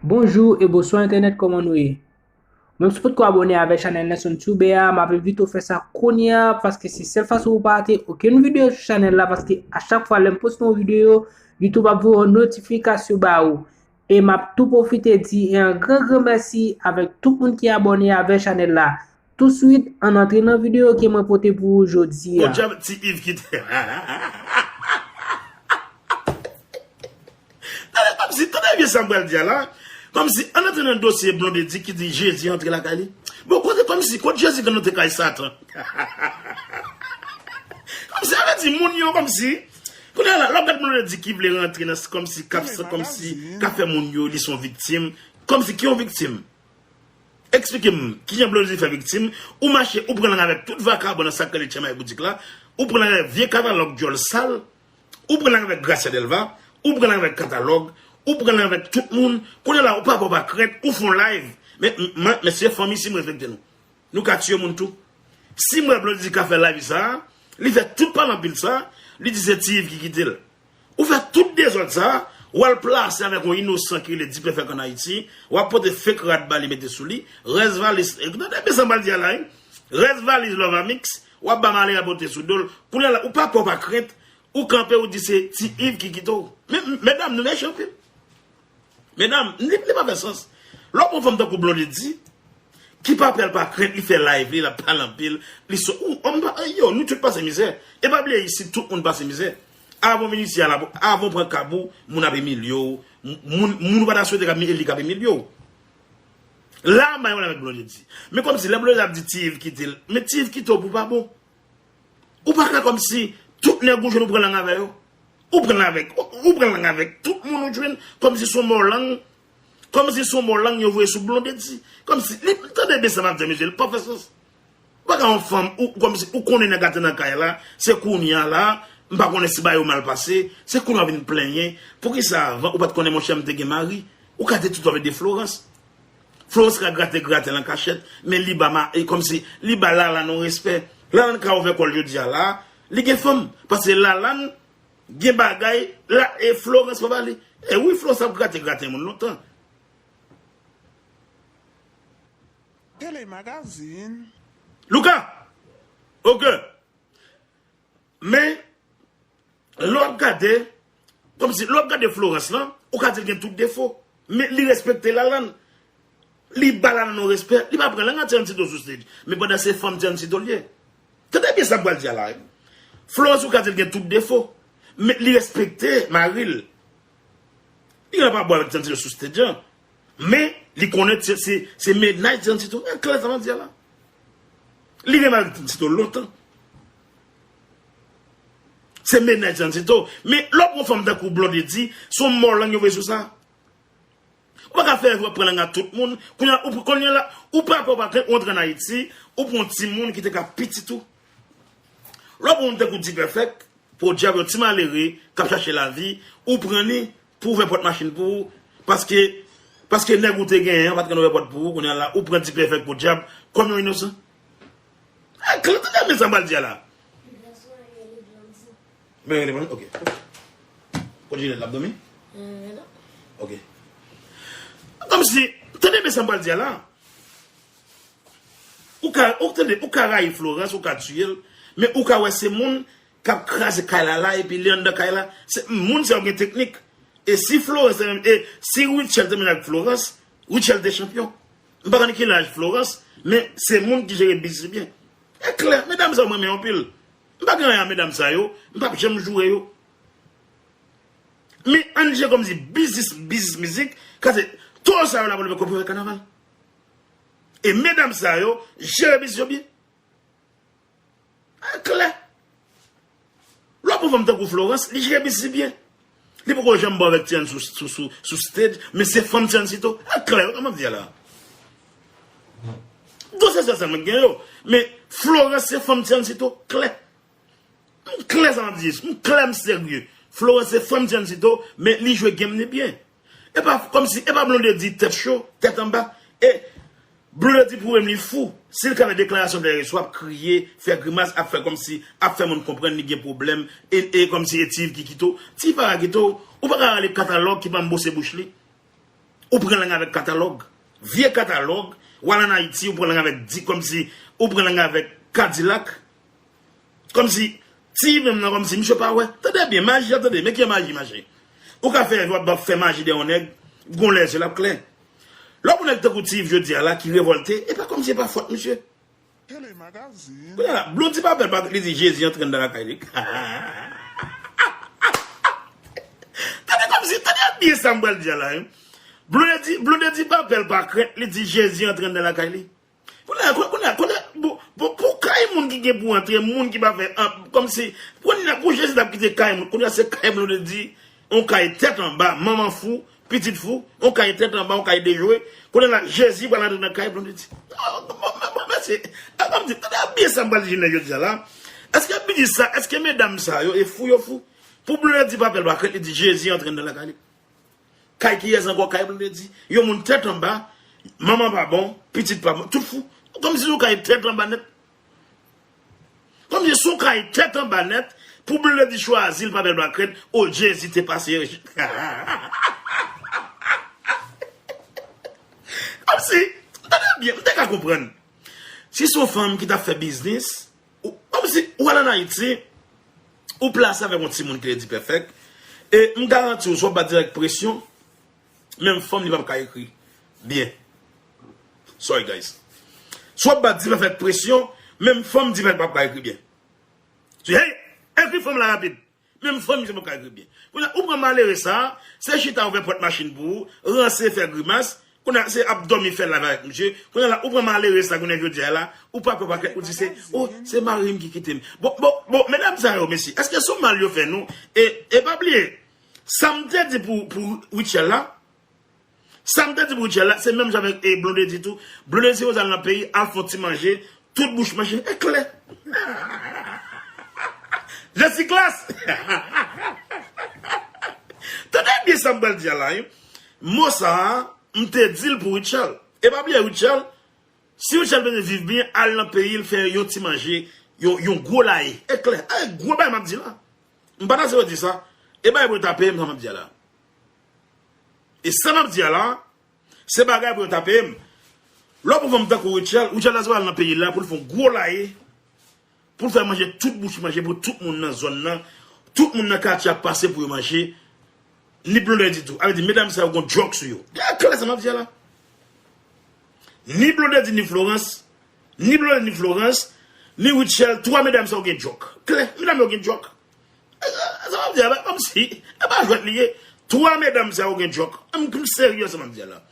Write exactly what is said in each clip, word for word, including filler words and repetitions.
Bonjou e bonswa entènèt, kòman nou ye? Menm si w potko abòne avèk chanèl Nelson Tube a, m ap envite w fè sa kounye a, paske se sèl fason pou w pa rate okenn videyo sou chanèl la, paske a chak fwa lè m poste yon videyo, YouTube ap voye yon notifikasyon ba ou. E m ap tou pwofite di yon gran gran mèsi avèk tout moun ki abòne avèk chanèl la. Touswit, ann antre nan videyo ke mwen pote pou ou jodi a. Podyab, Ti Iv kite. Tande, kòmsi, tande byen sa m pral di a la. Kòmsi, ann antre nan dosye Blondedy ki di Jezi antre lakay li. Bon, kote, kòmsi, kot Jezi konn antre kay Satan? Kòmsi, sa vle di moun yo, kòmsi, kounye a la, lè w ap gad Blondedy ki vle rantre nan, kòmsi, k ap, kòmsi, k ap fè moun yo, li se yon viktim. Kòmsi, ki yon viktim? Eksplike m, kijan Blondedy fè viktim? Ou mache, ou pran lang avèk tout vakabon nan sa k rele Tchèmay Boudik la, ou pran lang avèk vye katalòg djòl sal, ou pran lang avèk Gracia Delva, ou pran lang avèk katalòg, ou pran lang avèk tout moun. Kounye a la, ou pa pè, ou pa krent, ou fè yon live. Men, men, men se fanm isi, m respekte nou. Nou ka tiye moun tou. Si m wè Blondedy ka fè live sa, li fè tout pale anpil sa, li di se Ti Iv ki kite l. Ou fè tout dezòd sa, w al plase avèk yon inosan ki rele Dipèfèk ann Ayiti, w ap pote fake rad ba li mete sou li, rès valiz, tande byen sa m pral di a la, wi. Rès valiz Love Amix, w ap ba malere a pote sou do l. Kounye a la, ou pa pè, ou pa krent, ou kanpe, ou di se Ti Iv ki kite w. Men, medam, nou mechan anpil. Medam, li, li pa fè sans. Lè w pran fanm tankou Blondedy, ki pa pè l pa krent, li fè live li, l ap pale anpil, li so, ou, òm pa, yo, nou tout pase mizè. E pa bliye isit, tout moun pase mizè. Avan w vin isi a la, avan w pran kab ou, moun ap imilye w, moun, moun ou pa ta swete k ap, e li k ap imilye w. La, m bay yon avèk Blondedy. Men kòmsi lè Blondedy ap di Ti Iv kite l, men Ti Iv kite w pou pa bon. Ou pa ka kòmsi tout nèg ou jwenn ou pran lang avè yo. Ou pran lang avèk, ou, ou pran lang avèk tout moun ou jwenn kòmsi se yon mò lang. Kòmsi se yon mò lang yo voye sou Blondedy. Kòmsi, li, tande byen sa m ap di a, mesye, li pa fè sans. Ou pa ka yon fanm, ou, kòmsi, ou konnen nèg la te nan kay la, se kounye a la, m pa konnen si bagay yo mal pase, se kounye a w vin plenyen. Poukisa avan ou pa t konnen, monchè, m te gen mari? Ou ka te tout avèk de Florence. Florence ka grate, grate l an kachèt, men li ba ma, e kòmsi, li ba Lalane yon respè. Lalane ka ouvè kò l jodi a la, li gen fanm, paske Lalane gen bagay, la, e Florence pa ba li. E wi, Florence ap grate, grate moun lontan. Tele Magazine. Luka! Ok. Men, lè w ap gade, kòmsi, lè w ap gade Florence lan, ou ka di l gen tout defo. Men li respekte Lalane. Li ba Lalane yon respè. Li pa pran lang a Ti Ansito sou stage. Men pandan se fanm Ti Ansito l ye. Tande byen sa m pral di a la, wi. Florence, ou ka di l gen tout defo. Men li respekte mari l. Li genlè pa bon avèk Ti Ansito sou stage an. Men, li konnen se, se, se mennaj Ti Ansito. E klè sa m ap di a la. Li renmen avèk Ti Ansito lontan. Se mennaj Ti Ansito. Men, lè w pran fanm tankou Blondedy, se yon mò lang yo voye sou sa. Ou pa ka fè w ap pran lang a tout moun. Kounye a, ou, kounye a la, ou pa pè, ou pa krent, ou antre ann Ayiti, ou pran yon timoun ki te ka pitit ou. Lè w pran yon moun tankou Dipèfèk, podyab, yon ti malere k ap chache lavi, ou pran li pou ouvè pòt machin pou ou, paske, paske nèg ou te genyen an pa t konn ouvè pòt pou ou, kounye a la, ou pran Dipèfèk, podyab, kòm yon inosan. A klè, tande byen sa m pral di a la. Men rele mwen, ok. Kot Jinèt, l ap dòmi? Ok. Kòmsi, tande byen sa m pral di a la. Ou ka, ou tande, ou ka rayi Florence, ou ka tiye l, men ou ka wè se moun k ap kraze kay la la, epi li anndan kay la. Se, moun sa yo gen teknik. E si Florence te renmen, e si Rutshelle te renmen ak Florence, Rutshelle te chanpyon. M pa konn ki laj Florence, men se moun ki jere biznis li byen. E klè, medam sa yo m renmen yo anpil. M pa gen anyen a medam sa yo, m p ap janm joure yo. Men ann jere kòmsi biznis, biznis mizik, kase, toro sa yo la pou leve kòb pou fè kanaval. E medam sa yo, jere biznis yo byen. A klè. Lè w pran fanm tankou Florence, li jere biznis li byen. Li poko janm bon avèk Ti Ansito sou, sou, sou, sou stage, men se fanm Ti Ansito. A klè, kòman m di a la? Dosye sa sèlman ki gen yo. Men Florence se fanm Ti Ansito, klè. M klè sa m ap di, m klè, m serye. Florence se fanm Ti Ansito, men li jwe game li byen. E pa kòmsi, e pa Blondedy tèt cho, tèt anba. E Blondedy pwouve m li fou. Si l ka fè deklarasyon dèyè sou, ap kriye, fè grimas, ap fè kòmsi, ap fè moun konprann li gen pwoblèm, e, e kòmsi e Ti Iv ki kite w. Ti Iv pa ka kite w. Ou pa ka rale katalòg ki pa anboche bouch li. Ou pran lang avèk katalòg. Vye katalòg, w al ann Ayiti, ou pran lang avèk di, kòmsi ou pran lang avèk Kadilak. Kòmsi, ti menm nan, kòmsi misye pa wè. Tande byen, maji a, tande, men ki maji, maji. Ou ka fè, w ap fè maji dèyè yon nèg, gon lè zye l ap klè. Lè w gon nèg tankou Ti Yves jodi a la, ki revòlte, e pa kòmsi e pa fòt misye. Tele Magazine. Kounye a la, Blondedy pa pè l pa li di Jezi antre anndan lakay li. Tande kòmsi, tande byen sa m pral di a la, wi. Blondedy, Blondedy pa pè l pa krent, li di Jezi antre anndan lakay li. Kounye a, kounye a, kounye a, bon, bon, pou kay moun ki gen pou antre, moun ki pa fè, an, kòmsi, kounye a, pou Jezi t ap kite kay moun, kounye a se kay Blondedy, yon kay tèt anba, manman fou, pitit fou, yon kay tèt anba, yon kay dejwe. Kounye a la, Jezi pral antre nan kay Blondedy. Ah, bon, bon, bon, mesye, ah, kòmsi, tande byen sa m pral di jounen jodi a la. Èske m di sa, èske medam sa yo, e fou yo fou? Pou Blondedy pa pè l pa krent, li di Jezi antre anndan lakay li. Kay kiyès ankò? Kay Blondedy. Yon moun tèt anba, manman pa bon, pitit pa bon, tout fou. Kòmsi se yon kay tèt anba nèt. Kòmsi se yon kay tèt anba nèt, pou Blondedy chwazi l pa pè l pa krent, o Jezi te pase. Kòmsi, tande byen, m te ka konprann. Si se yon fanm ki t ap fè biznis, ou, kòmsi, ou al ann Ayiti, ou plase avèk yon timoun ki redi pèfèk, e m garanti w, si w ap bat dirèk presyon, menm fanm li p ap ka ekri byen. Sorry, guys. Si w ap bat di pèfèk presyon, menm fanm di pèfèk p ap ka ekri byen. Di, hey, ekri fanm la rapid. Menm fanm misye p ap ka ekri byen. Kounye a, ou pran malere sa, se chita ouvè pòt machin pou ou, ranse fè grimas, kounye a, se ap dòmi fè lav avèk misye. Kounye a la, ou pran malere sa, kounye a jodi a la, ou pa pè pa kèt, ou di se, oh, se mari m ki kite m. Bon, bon, bon, medam sa yo, mesye, èske se yon mal yo fè nou? E, e pa bliye, sa m te di pou, pou Rutshelle la, sa m te di pou Rutshelle la, se menm jan avèk, e, Blondedy tou. Blondedy se pou al nan peyi, al fè yon ti manje, tout bouch manje, e klè. Jesi klas. Tande byen sa m pral di a la, wi. Mo sa a, m te di l pou Rutshelle. E pa bliye, Rutshelle, si Rutshelle bezwen viv byen, al nan peyi l, fè yon ti manje, yon, yon gwo laye. E klè, e gwo bagay m ap di la. M pa ta se yo di sa. E bagay pou yo ta peye m, sa m ap di a la. E sa m ap di a la, se bagay pou yo ta peye m. Lè w pran fanm tankou Rutshelle, Rutshelle ta dwe al nan peyi l la pou l fè yon gwo laye, pou l fè manje tout bouch manje pou tout moun nan zòn nan, tout moun nan katye ap pase pou yo manje, ni Blondedy tou. A vle di, medam sa yo gon djòk sou yo. Gade klè sa m ap di a la. Ni Blondedy, ni Florence, ni Blondedy, ni Florence, ni Rutshelle, twa medam sa yo gen djòk. Klè, medam yo gen djòk. E sa, sa m ap di a, kòmsi, e pa jwèt li ye. Twa medam sa yo gen djòk. M, m serye sa m ap di a la.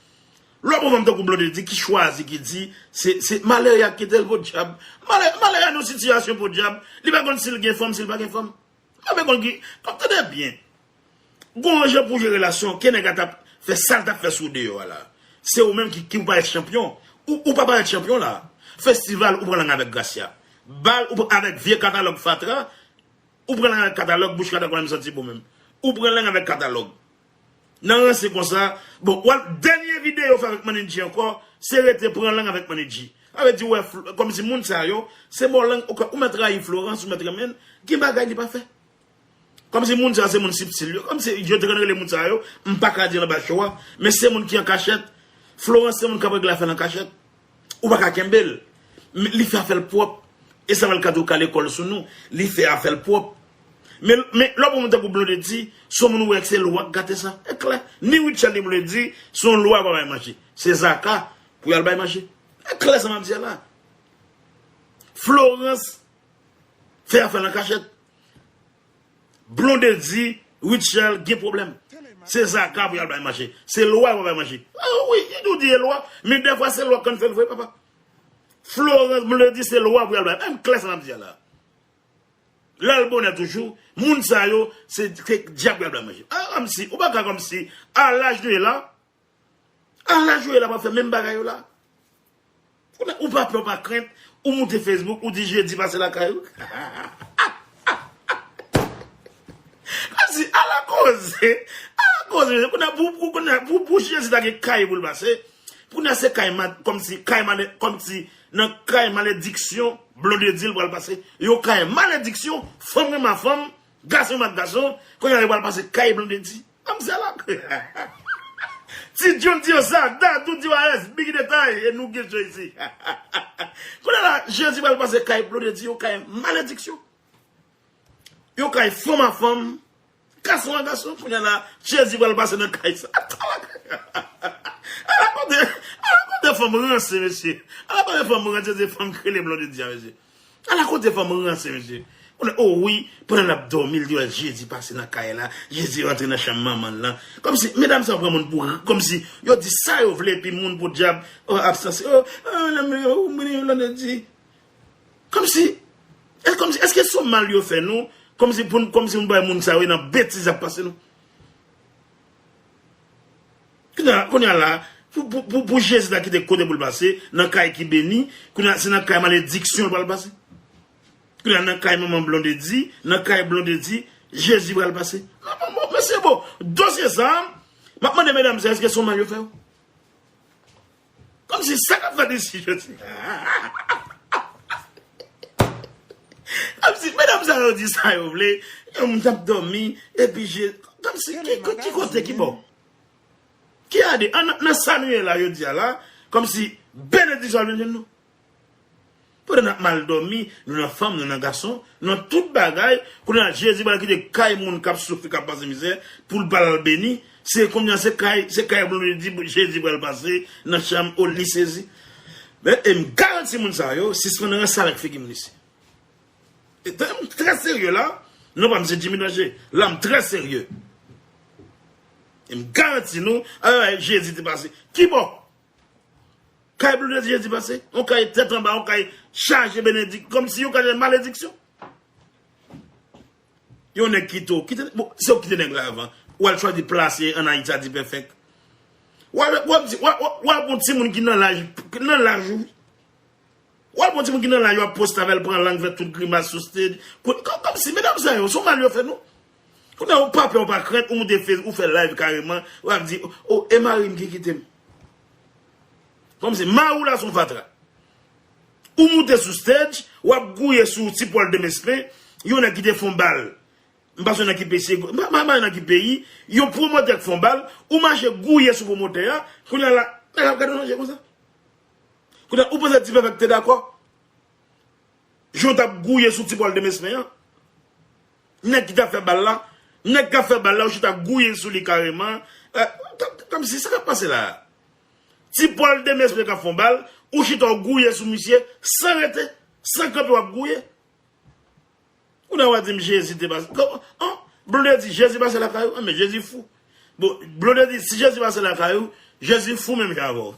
Lè w pran fanm tankou Blondedy ki chwazi, ki di, se, se malere a ki kite l podyab. Malere, malere a nan sitiyasyon podyab. Li pa konn si l gen fanm, si l pa gen fanm. Li pa konn ki, kòm tande byen. Gon jan pou jere relasyon, ke nèg la t ap fè sa l t ap fè sou deyò a la. Se ou menm ki, ki ou parèt chanpyon. Ou, ou pa parèt chanpyon la. Festival, ou pran lang avèk Gracia. Bal, ou pran avèk vye katalòg fatra. Ou pran lang avèk katalòg, bouch katalòg, m santi bon menm. Ou pran lang avèk katalòg. Nan ranse konsa, bon, w al, dènye videyo w fè avèk Manidji ankò, se rete pran lang avèk Manidji. Sa vle di, w wè, Fl-, kòmsi moun sa yo, se mò lang, ou, ou mèt rayi Florence, ou mèt renmen l, gen bagay li pa fè. Kòmsi moun sa yo se moun sibtil yo. Kòmsi yo te konn rele moun sa yo, m pa ka di l anba cho a, men se moun ki an kachèt. Florence se moun k ap regle afè l an kachèt. Ou pa ka kenbe l. Men li fè afè l pwòp. E sa fè l ka di w ka lekòl sou nou. Li fè afè l pwòp. Men, men lè w pran moun tankou Blondedy, se yon moun ou wè se lwa k gate sa. E klè. Ni Rutshelle ni Blondedy, se yon lwa pou bay manje. Se Zaka pou y al bay manje. E klè sa m ap di a la. Florence fè afè l an kachèt. Blondedy, Rutshelle gen pwoblèm. Se Zaka pou y al bay manje. Se lwa pou bay manje. Ah wi, li tou di e lwa. Men dèfwa se lwa k konn fè l vre, papa. Florence, Blondedy se lwa pou y al bay. M klè sa m ap di a la. Lè l bonè toujou, moun sa yo, se, se dyab pou y al bay manje. Ah, kòmsi, ou pa ka kòmsi, a laj nou ye la, a laj ou ye la, w ap fè menm bagay yo la. Kounye a, ou pa pè, ou pa krent, ou moute Facebook, ou di jedi pase lakay ou. Kòmsi, ala koze, ala koze, kounye a, pou, pou, kounye a, pou, pou jezi ta gen kay pou l pase, kounye a se kay ma-, kòmsi, kay male-, kòmsi, nan kay malediksyon, Blondedy l pral pase, yon kay malediksyon, fanm renmen fanm, gason mat gason, kounye a yo pral pase kay Blondedy. Manmzèl la. Ti John di yo sa, Dadou di yo a S, Big Detay, e nou gen show isi. Kounye a la, Jezi pral pase kay Blondedy, yon kay malediksyon. Yon kay fanm a fanm, gason a gason, kounye a la, Jezi pral pase nan kay sa. Ala kote, ala kote fanm ranse, mesye. Ala kote fanm ranse, se fanm k rele Blondedy a, mesye. Ala kote fanm ranse, mesye. Konnen, o wi, pandan l ap dòmi, l di wè Jezi pase nan kay la, Jezi rantre nan chanm manman l lan. Kòmsi, medam sa yo pran moun pou, kòmsi, yo di sa yo vle, epi moun podyab, o, abstans, o, o, Blondedy. Kòmsi, e kòmsi, èske se yon mal yo fè nou? Kòmsi pou, kòmsi pou n bay moun sa yo nan betiz y ap pase nou. Kounye a, kounye a la, pou, pou, pou, pou Jezi ta kite kote pou l pase, nan kay ki beni, kounye a, se nan kay malediksyon l pral pase. Kounye a, nan kay manman Blondedy, nan kay Blondedy, Jezi pral pase. Non, bon, bon, mesye, bon, dosye sa, m ap mande medam sa, èske se yon mal yo fè w? Kòmsi sa k ap fèt isi jodi a. Kòmsi medam sa yo di sa yo vle, yon moun t ap dòmi, epi je, kòmsi ki, ki, ki kote, ki bò? Ki ade, an, nan sa nou ye la jodi a la, kòmsi benediksyon ap vin jwenn nou. Pandan n ap mal dòmi, nou nan fanm, nou nan gason, nou nan tout bagay, kounye a Jezi pral kite kay moun k ap soufri, k ap pase mizè, pou l pral al beni, se kounye a se kay, se kay Blondedy Jezi pral pase nan chanm, o li sezi. Men, e m garanti moun sa yo, sispann ranse avèk figi moun isi. E, m trè serye la, non pa m se Jimmy Danger, la m trè serye. E m garanti nou, a, Jezi te pase. Ki bò? Kay Blondedy Jezi pase, yon kay tèt anba, yon kay chaje benedik, kòmsi yon kay malediksyon. Yon nèg kite w, kite, bon, se w kite nèg la avan. W al chwazi plase an Ayiti a di pèfèk. W al, w ap di, w al, w al, w al pran timoun ki nan laj, ki nan laj ou. W al pran timoun ki nan laj ou ap poste avè l, pran lang, fè tout grimas sou stage. Kò-, kò-, kòmsi, medam sa yo, se yon mal yo fè nou. Kounye a, ou pa pè, ou pa krent, ou moute Face, ou fè live kareman, w ap di, o, e mari m ki kite m. Kòmsi, mari w la se yon fatra. Ou moute sou stage, w ap gouye sou Ti Pòl Demespen, yon nèg ki te fè yon bal. M pa sonje nan ki peyi, se, m pa, m pa, m pa nan ki peyi, yon pwomotè k fè yon bal, ou mache gouye sou pwomotè a, kounye a la, nèg ap gade w nan je konsa. Kounye a, ou panse Ti Pèfèk te dakò? Jan w t ap gouye sou Ti Pòl Demespen an. Nèg ki t ap fè bal la, nèg k ap fè bal la, ou chita gouye sou li kareman. Eh, kòm, kòmsi, sa k ap pase la a? Ti Pòl Demespen k ap fè yon bal, ou chita w gouye sou misye, san rete, san kanpe w ap gouye. Ou nan w a di m Jezi te pase. Kòman? An? Blondedy, Jezi pase lakay ou? An, men Jezi fou. Bon, Blondedy, si Jezi pase lakay ou, Jezi fou menm jan avè w.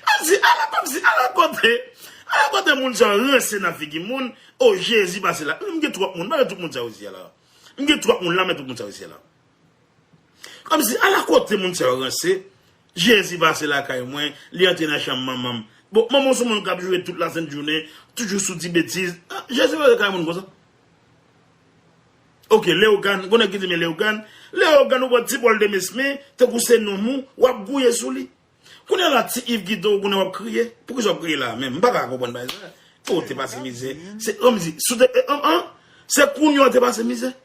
Kòmsi, ala, kòmsi, ala kote, ala kote moun sa yo ranse nan figi moun, o Jezi pase la. M gen twòp moun, m pa gen tout moun sa yo isi a la. M gen twòp moun la, men tout moun sa yo isi a la. Kòmsi, ala kote moun sa yo ranse, Jezi pase lakay mwen, li antre nan chanm manman m. Bon, manman w se yon moun k ap joure tout lasent jounen, toujou sou ti betiz. Ah, Jezi pase lakay moun konsa. Oke, Leyogàn, konnen ki di men Leyogàn. Leyogàn, ou pran Ti Pòl Demespen, tankou se nonm ou, w ap gouye sou li. Kounye a la, Ti Iv kite w, kounye a w ap kriye. Poukisa w ap kriye la a menm? M pa ka konprann bagay sa. O, te pase mizè. Se, kòmsi, sou te, e, an, an, se kounye a w te pase mizè.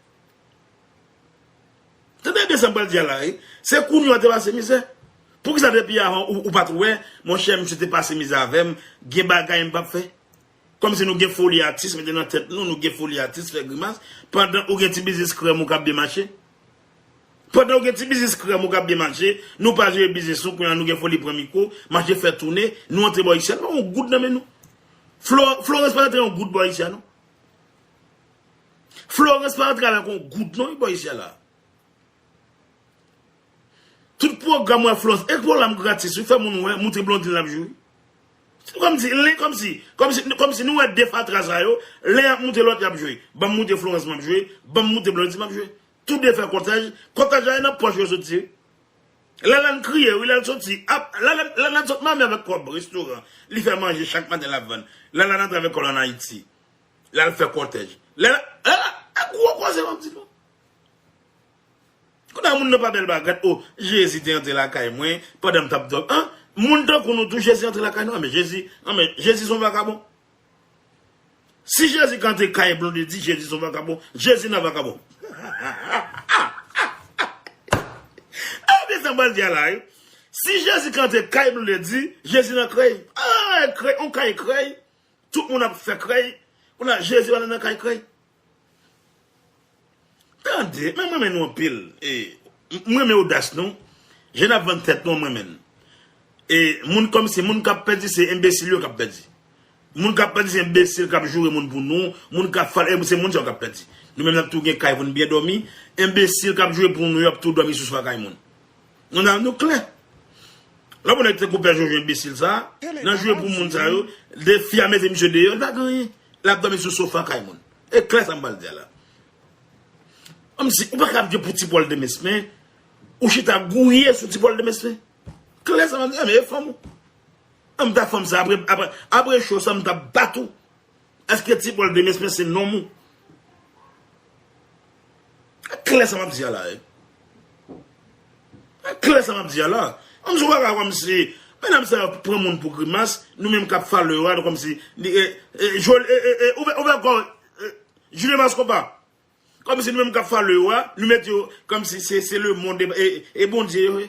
Tande byen sa m pral di a la, wi. Se kounye a w te pase mizè. Poukisa depi avan ou, ou pa t wè, monchè, misye te pase mizè avè m, gen bagay m p ap fè? Kòmsi nou gen foli atis mete nan tèt nou, nou gen foli atis fè grimas, pandan ou gen ti biznis krèm ou k ap byen mache. Pandan ou gen ti biznis krèm ou k ap byen mache, nou pa jere biznis nou, kounye a nou gen foli pran mikwo, mache fè toune, nou antre bò isi a, nou pa yon goud nan men nou. Flo-, Florence pa antre yon goud bò isi a, non. Florence pa antre avèk yon goud, non, bò isi a la. Tout pwogram wè Florence, e pwogram gratis, wi, fè moun wè, moute Blondedy l ap jwe. Kòmsi, li, kòmsi, kòmsi, kòmsi nou wè de fatra sa yo, lè y ap moute lòt y ap jwe. Ban m moute Florence m ap jwe, ban m moute Blondedy m ap jwe. Tou de fè kòtèj, kòtèj la e nan pòch yo soti. Lalane kriye, wi, lè l soti, ap, Lalane, Lalane sot mame avèk kòb restoran, li fè manje chak maten l ap vann. Lalane antre avèk kòb la ann Ayiti. L al fè kòtèj. Lè, lè, e gwo koze m ap di nou. Kounye a moun nan pa bèl bagay, o, Jezi te antre lakay mwen pandan m t ap dòmi. An? Moun tankou nou tou, Jezi antre lakay nou? An, men Jezi, an, men Jezi se yon vakabon. Si Jezi ka antre kay Blondedy, Jezi se yon vakabon. Jezi nan vakabon. Sa m pral di a la, wi. Si Jezi ka antre kay Blondedy, Jezi nan krèy. Ah, krèy, on kay krèy. Tout moun ap fè krèy. Kounye a, Jezi pa nan kay krèy. Tande, men mwen renmen nou anpil. E, m renmen odas nou. Jan n ap vann tèt nou, mwen renmen n. E, moun kòmsi, moun k ap pèdi, se enbesil yo k ap pèdi. Moun k ap pèdi, se enbesil k ap joure moun pou nou. Moun k ap fal, e, se moun sa yo k ap pèdi. Nou menm n ap tou gen kay pou n byen dòmi. Enbesil k ap joure pou nou, y ap tou dòmi sou swa kay moun. Nou nan, nou klè. Lè w konnen tankou pè Jojo enbesil sa, nan joure pou moun sa yo, de fi a mete misye deyò, li pa gen anyen. L ap dòmi sou sofa kay moun. E klè sa m pral di a la. Kòmsi, ou pa ka ap di pou Ti Pòl Demespen, ou chita gouye sou Ti Pòl Demespen. Klè sa m ap di, a, men e fanm ou. An m ta fanm sa, apre, apre, apre cho sa, m ta bat ou. Èske Ti Pòl Demespen se nonm ou? Klè sa m ap di a la, wi. Klè sa m ap di a la. Kòmsi w pa ka kòmsi, medam sa yo pran moun pou grimas, nou menm k ap follow yo a, kòmsi, li, e, e, jol, e, e, e, ouvè, ouvè kò, e, Julio Mascopa. Kòmsi nou menm k ap follow yo a, nou mete yo kòmsi se, se lemonn e, e, e Bondye yo ye.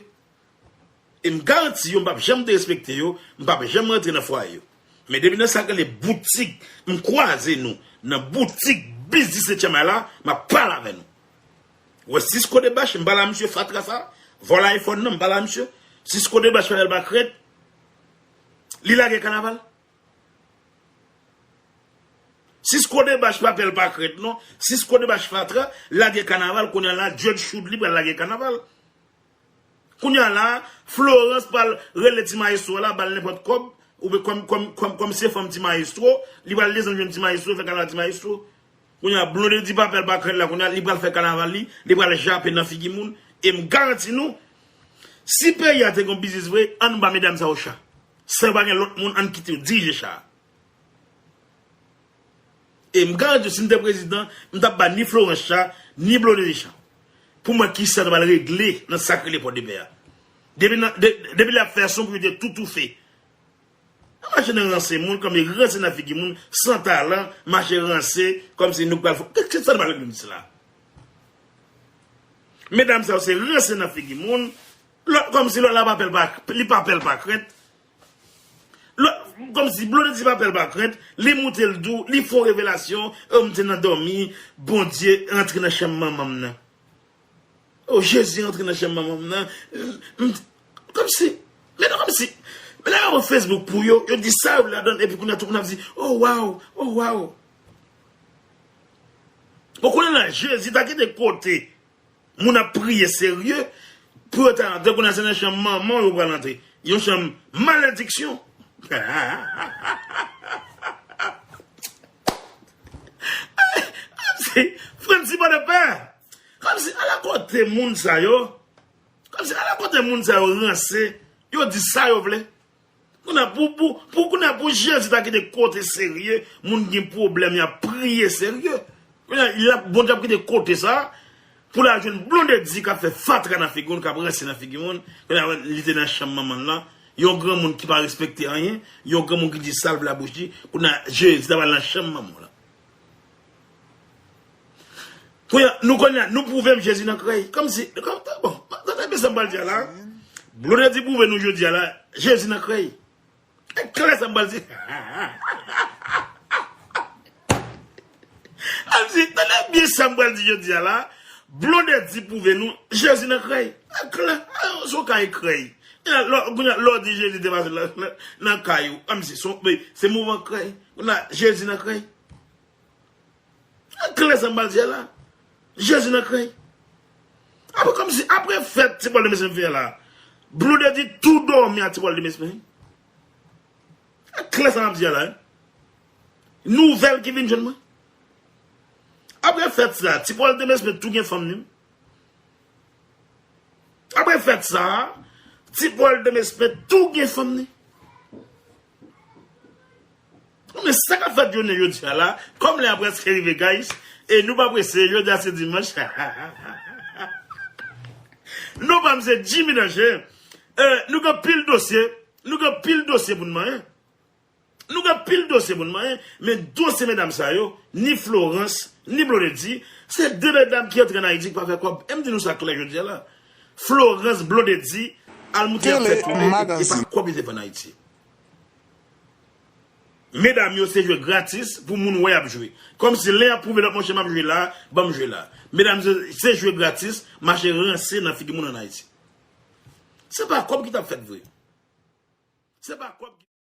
E m garanti yo, m p ap janm derespekte yo, m p ap janm rantre nan fwaye yo. Men depi nan sa k rele boutik, m kwaze nou nan boutik Biznis Setyèm la, m ap pale avè nou. Ou wè Cisco Debach, m pale a misye fatra sa, vòlè iPhone nan, m pale a misye. Cisco Debach pa bèl pa krèt, li lage kanaval. Cisco Debach pa bèl pa krèt non. Cisco Debach fatra, lage kanaval, kounye a la, Judge Shoudly pral lage kanaval. Kounye a la, Florence pral rele ti mayestwo la, ba l nenpòt kòb, oubyen kòm, kòm, kòm, kòm se fanm ti mayestwo, li pral desann jwenn ti mayestwo, fè kanaval ti mayestwo. Kounye a, Blondedy pa bèl pa krèt la, kounye a, li pral fè kanaval li, li pral jape nan figi moun. E m garanti nou, si peyi a te gon biznis vre, ann ba medam sa yo cha. Sa yo pa gen lòt moun, ann kite yo dirije cha a. E m garanti w, si m te prezidan, m t ap ba ni Florence cha, ni Blondedy cha. Pou m wè kisa nou pral regle nan sa k rele Pòdepè a. Depi nan, de, depi l ap fè son pou yo te tou toufe. Nan mache nan ranse moun, kòm e ranse nan figi moun, san talan, mache ranse, kòmsi nou pral fò. Kisa nou pral regle sila? Medam sa yo se ranse nan figi moun, lòt, kòmsi lòt la pa pè l pa, li pa pè l pa krèt. Lòt, kòmsi Blondedy pa pè l pa krèt, li moute l dou, li fè yon revelasyon, e m te nan dòmi, Bondye rantre nan chanm manman m nan. O, Jezi rantre nan chanm manman m nan. M, m, kòmsi, men non, kòmsi, men lè yo pran Facebook pou yo, yo di sa yo vle ladan l, epi kounye a tout moun ap di, o, waw, o, waw. Bon, kounye a la, Jezi ta kite kote moun ap priye serye, pou yo ta rantre, kounye a se nan chanm manman w yo pral rantre. Yon chanm malediksyon. Frantz Pòdepè. Kòmsi, ala kote moun sa yo. Kòmsi, ala kote moun sa yo ranse. Yo di sa yo vle. Kounye a pou, pou, pou, kounye a pou Jezi ta kite kote serye, moun gen pwoblèm, y ap priye serye. Kounye a, l ap, Bondye ap kite kote sa, pou l al jwenn Blondedy k ap fè fatra nan figi moun, k ap ranse nan figi moun. Kounye a, li te nan chanm manman l lan. Yon granmoun ki pa respekte anyen, yon granmoun ki di sa l vle a bouch li. Kounye a, Jezi ta pral nan chanm manman w lan. Kounye a, nou konnen, nou pwouve m Jezi nan krèy. Kòmsi, kòm, bon, tande byen sa m pral di a la. Blondedy pwouve nou jodi a la, Jezi nan krèy. E klè sa m pral di. Kòmsi, tande byen sa m pral di jodi a la. Blondedy pwouve nou, Jezi nan krèy. E klè, se yon kay krèy. Kounye a, lè, kounye a, lè w di Jezi te pase nan, nan, nan kay ou. Kòmsi, se yon, se mouvman krèy. Kounye a, Jezi nan krèy. Klè sa m pral di a la. Jezi nan krèy. Apre, kòmsi, apre fèt Ti Pòl Demespen fè la, Blondedy tou dòmi a Ti Pòl Demespen. Klè sa m ap di a la, wi. Nouvèl ki vin jwenn mwen. Apre fèt sa, Ti Pòl Demespen tou gen fanm li. Apre fèt sa, Ti Pòl Demespen tou gen fanm li. Men sa k ap fèt jounen jodi a la, kòm lè a prèske rive, guys, e nou pa prese, jodi a se dimanch. Non pa m se Jimmy Danger. E, nou gen pil dosye, nou gen pil dosye pou n manyen. Nou gen pil dosye pou n manyen, men dosye medam sa yo, ni Florence, ni Blondedy, se de medam ki antre an Ayiti ki pa fè kòb. E m di nou sa klè jodi a la. Florence Blondedy, al moute y ap fè tounen, e pa kòb yo te vann Ayiti. Medam yo se jwe gratis pou moun wè y ap jwe. Kòmsi lè y ap pwouve lòt monchè m ap jwe la, ban m jwe la. Medam yo se jwe gratis, mache ranse nan figi moun ann Ayiti. Se pa kòb ki t ap fèt vre. Se pa kòb ki